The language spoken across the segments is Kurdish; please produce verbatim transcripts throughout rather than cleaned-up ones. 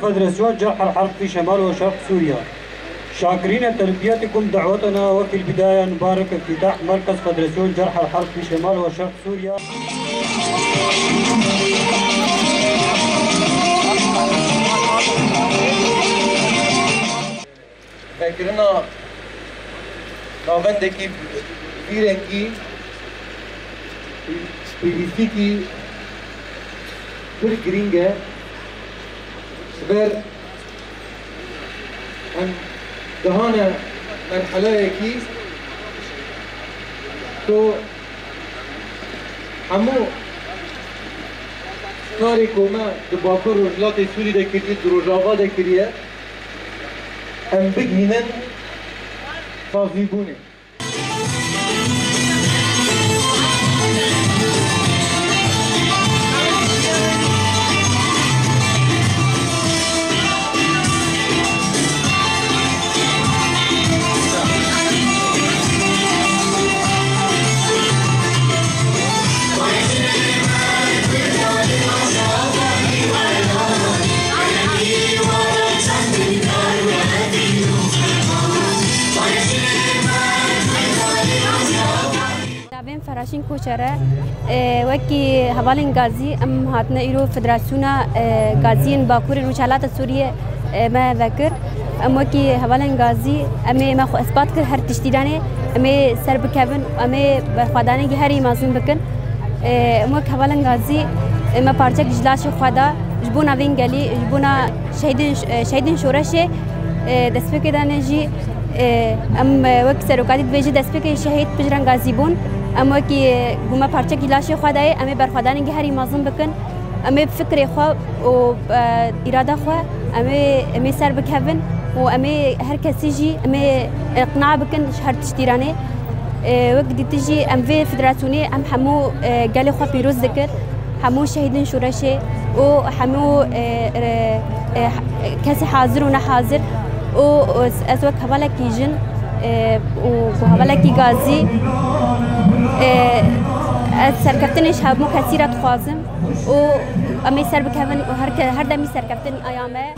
فدراسيون جرحى الحرب في شمال وشرق سوريا. شاكرين تلبيتكم دعوتنا، وفي البداية نبارك افتتاح مركز فدراسيون جرحى الحرب في شمال وشرق سوريا. Vekirina navendekî vî rengî pêwîstîkî pir girîng e. Ji ber em gihane merheleyekî ku hemû karê ku me di Bakur Rojhilatê Sûrî de kiriye, di Rojava de kiriye, em bigihînin sazîbûnê. Navê min Feraşîn Koçer e. E, wekî hevalên gazî em hatine îro Federasyona, e, Gaziyên Bakurê Rojhelata Sûriyê, e, me vekir. Em wekî hevalên gazî em ê me xwe ispat kir her tiştî danê. Em ê ser bikevin, em ê berxwedanekî herî mezin bikin. E, em wek hevalên gazî, e, me parçek ji laşê xwe da, ji bona vê gelî, ji bona şehîdên, e, şehîdên şoreşê, e, destpêkê danê jî, e, em, e, wek serokatî dibêje destpêkê şehîd pişt re gazî bûn. Em wekî, e, ku me parçekî laşê xwe dayê, em ê berxwedanekî herî mezin bikin. Em ê bi fikrê xwe û, e, îrada xwe, em ê, em ê ser bikevin û em ê her kesî jî em ê iqna bikin ji her tiştî re. E, wek dîtin jî em vê federasyonê em hemû, e, gelê xwe pîroz dikir. Hemû şehîdên şoreşê û hemû, e, e, e, kesê hazir û nehazir û, û ez wek hevalekî jin, e, û ku hevalekî gazî, e, ez serkeftinê ji hemû kesî re dixwazim û em ê ser bikevin û her ke-, her demî serkeftin aya me.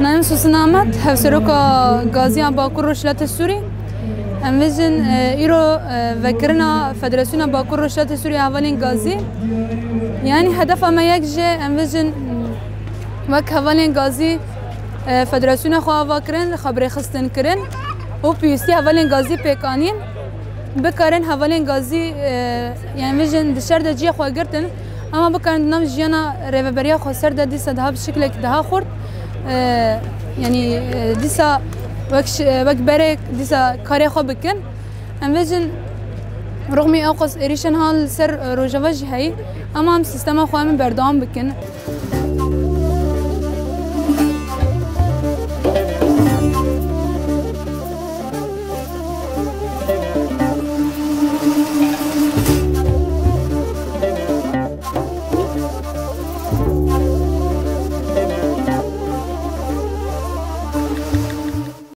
Navê min Susin Amed, hevseroka Gaziya Bakur Rojhilatê Sûrî. Em vêjin, e, îro, e, vekirina Federasyona Bakur Rojhilatê Sûrî ya Hevalên Gazî. Yanî hedefa me yek jî, em vêjin, wek hevalên gazî, e, federasyona xwe ava kirin, xwe birêxistin kirin û pêwîstî hevalên gazî pêk anîn. Bikarin hevalên gazî, e, yanî vêjin di şer de cihê xwe girtin, ama bikarin di nav jiyana rêveberiya xweser de dîsa daha bi şiklekî daha xurt, e, yanî, e, dîsa wek şi-, wek berê dîsa karê xwe bikin. Em vêjin rixmî ewqas êrîşên ha li ser, e, Rojava jî heyî, ama em sîstema xwe em ê berdewam bikin.